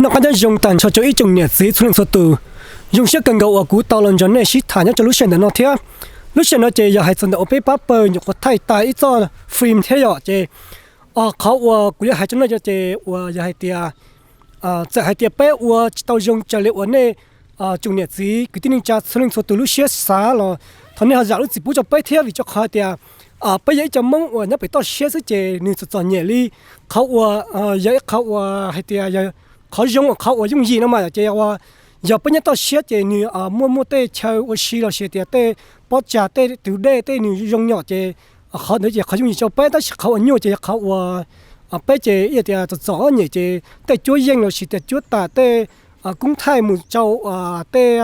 Noj qab nyob zoo tag nrho rau ib tsoom niam txiv txhua leej txhua tus. Zoo siab kawg nkaus uas kuv tau los nrog nej sib tham nyob rau lub sij hawm ntawm no thiab. Lub sij hawm no ces yog hais txog ntawm uas peb pab pawg nyuam qhuav thaij tas ib txoj film thiab yom, ces qhov uas kuv yuav hais rau nej ces uas yog hais tias txawm hais tias peb ua tsis tau zoo raws li uas nej tsoom niam txiv kwv tij neej tsa txhua leej txhua tus lub siab xav los thov nej ho zam lub txim pub rau peb thiab, vim rau qhov tias peb yog ib co Hmoob uas nyob pem toj siab xwb ces nws txom txom nyem li. Qhov uas yog ib qhov uas hais tias yog qhov zoo, qhov uas yooj yim no mas ces yog peb nyob toj siab ces nws muaj muaj tej chaw ua si los sis tias tej pob tsag tej tus dej tej nws zoo nyom ces qhov ntawd ces qhov yooj yim rau peb, tab sis qhov uas nyuaj ces yog qhov uas peb ces ib yam tias txom txom nyem ces tej cuab yeej los sis tias cuab tam tej koob thaij mus rau tej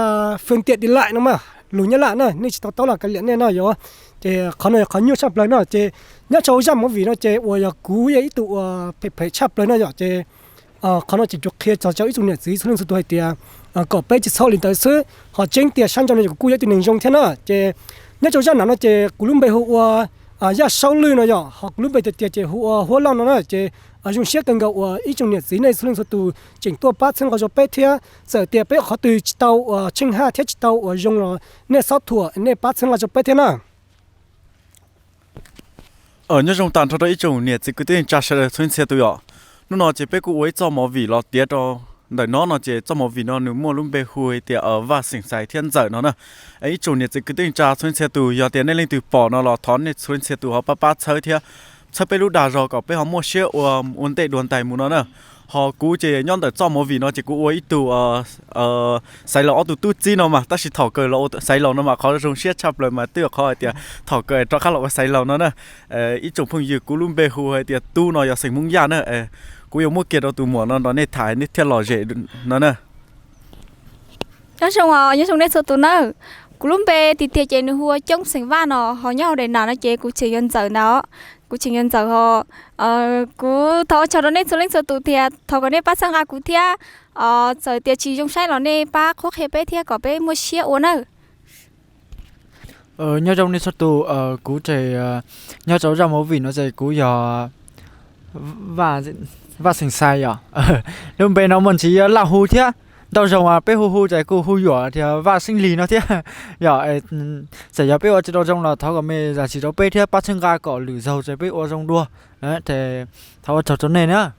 phương tiện đi lại no mas lus Nyab Laj na, nej tsis tau taub los kav liam nej no yom. Ces qhov no yog qhov nyuaj tshaj plaws no ces nyob rau zaj movie no ces uas yog kuv yog ib tug uas phem phem tshaj plaws no yom, ces qhov no ces kuv qhia txog rau ib tsoom niam txiv txhua leej txhua tus hais tias kom peb tsis txhob li ntawd xwb, ho tseeb tiag sab nraud no ces kuv kuj yog ib tug neeg zoo thiab na. Ces nyob rau zaj no no ces kuv lub npe hu ua Yaj Saub Lwj no yom, ho kuv lub npe tiag tiag ces hu ua Huab Lauj no na. Ces zoo siab kawg nkaus uas ib tsoom niam txiv nej txhua leej txhua tus tseem tuaj pab txhawb nqa rau peb thiab, txawm tias peb qhov twg tsis tau uas tsheej haj thiab tsis tau uas zoo los nej txhob thuam, nej pab txhawb nqa rau peb thiab na. Nyob zoo tag nrho rau ib tsoom niam txiv kwv tij neej tsa sawv daws txhua leej txhia tus yom. Hnub no ces peb kuj ua ib txoj movie los tiav rau ntawm no no ces txoj movie no nws muaj lub npe hu hais tias Vaj Xeem Xais thiab Ntxawm no na. Ib tsoom niam txiv kwv tij neej tsa txhua leej txhia tus yog tias nej leej twg pom no los thov nej txhua leej txhia tus ho pab pab txhawb thiab, txhawb peb lub dag zog kom peb ho muaj siab ua ua ntej dua ntais mus no na. Ho kuv ces nyob ntawm txoj movie no ces kuv ua ib tug xaiv laus ob tug tub txib no mas, tab sis thaum kawg los ua xaiv laus no mas qhov zoo siab tshaj plaws mas twb yog qhov hais tias thaum kawg rov qab los ua xaiv laus no na. Ib tsoom phooj ywg, kuv lub npe hu hais tias Tub no yog xeem Hmoob Yaj na. Kuv yuav muab kiag rau tus muam no nrog nej tham nej thiaj lom zem no na. Nyob zoo, nyob zoo nej txhua tus na. Kuv lub npe tiag tiag ces nws hu ua Coob xeem Vaj no, ho nyob hauv daim nam no ces kuv tseem yog Ntxawm ntag. Kuv tseem yog Ntxawm ho. Kuv thov ua tsaug rau nej txhua leej txhua tus tias thov kom nej pab txhawb nqa kuv thiab, txawm tias tsis zoo saib los nej pab qhuab qhia peb thiab kom peb muaj siab ua nawb. Nyob zoo nej txhua tus, kuv ces nyob rau zaj movie no ces kuv yog Vaj Xeem Xais yom. Lub npe no muaj ntsis laj hu thiab, ntau zaus peb hu hu ces kuj hu yuam tias Vaj Xeeb Lig no thiab yom. Txawm yog peb ua tsis tau zoo los thov kom mej zam txim rau peb thiab pab txhawb nqa kom lwm zaus ces peb ua zoo dua. Thov ua tsaug rau nej na.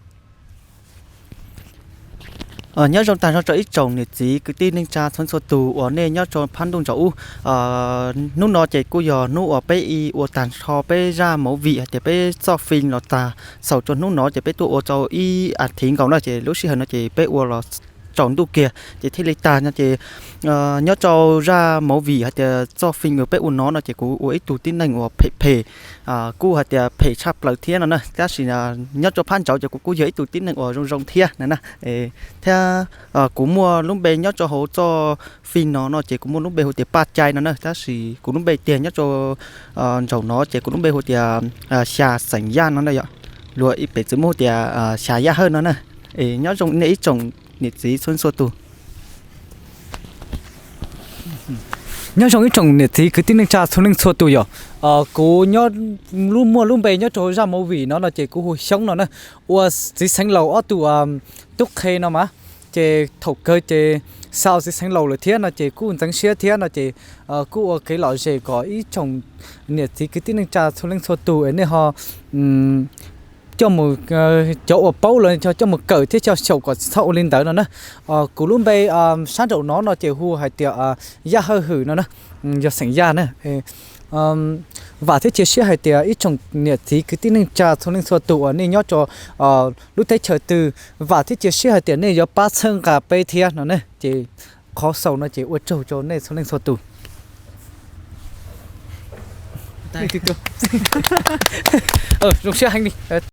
Nyob zoo tag nrho rau ib tsoom niam txiv kwv tij neej tsa txhua txhua tus uas nej nyob rau phab ntuj ntsaum ub. Hnub no ces kuj yog hnub uas peb ua tag nrho peb zaj movie hais tias peb txoj film los tag, xaus rau hnub no ces peb tuaj ua rau ib as thiv nkaus na, ces lub sij hawm no ces peb ua los tsaus ntuj kiag ces thiaj li tag no ces nyob rau zaj movie hais tias txoj film uas peb ua no no ces kuv ua ib tug tib neeg uas phem phem, kuj hais tias phem tshaj plaws thiab no na, tab sis nyob rau phab ntsauv ces kuv kuj yog ib tug tib neeg uas zoo zoo thiab na na. Thiab kuv muaj lub npe nyob rau hauv txoj film no no ces kuv muaj lub npe hu tias Paj Cai no na, tab sis kuv lub npe tiag nyob rau nraum no ces kuv lub npe hu tias Xya Xeem Yaj no na yom. Luag ib pem txwv muab hu tias Xya Yaj Hawj no na. Nyob zoo nej ib tsoom niam txiv txhua leej txhua tus. Nyob zoo ib tsoom niam txiv kwv tij neej tsa txhua leej txhua tus yom. Kuv nyob, lub muaj lub npe nyob rau hauv zaj movie no no ces kuv hu Xyoob no na, ua txiv xeev laus ob tug tub qhe no mas. Ces thaum kawg ces xa txiv xeev laus lawm thiab no ces kuj ntxeev siab thiab no ces kuj ua kev lom zem kom ib tsoom niam txiv kwv tij neej tsa txhua leej txhua tus es nej ho coj mus, cov uas paub lawm coj mus kawm thiab coj xyaum kom tsis txhob ua li ntawd no na. Kuv lub npe sab nraum no no ces hu hais tias Yaj Hawj Hwm no na, yog xeem Yaj na. Vam thiab cia siab hais tias ib tsoom niam txiv kwv tij neej tsa txhua leej txhua tus uas nej nyob rau lub teb chaws twg, vam thiab cia siab hais tias nej yuav pab txhawb nqa peb thiab no na. Ces qhov xaus no ces ua tsaug rau nej txhua leej txhua tus. Zoo siab heev li.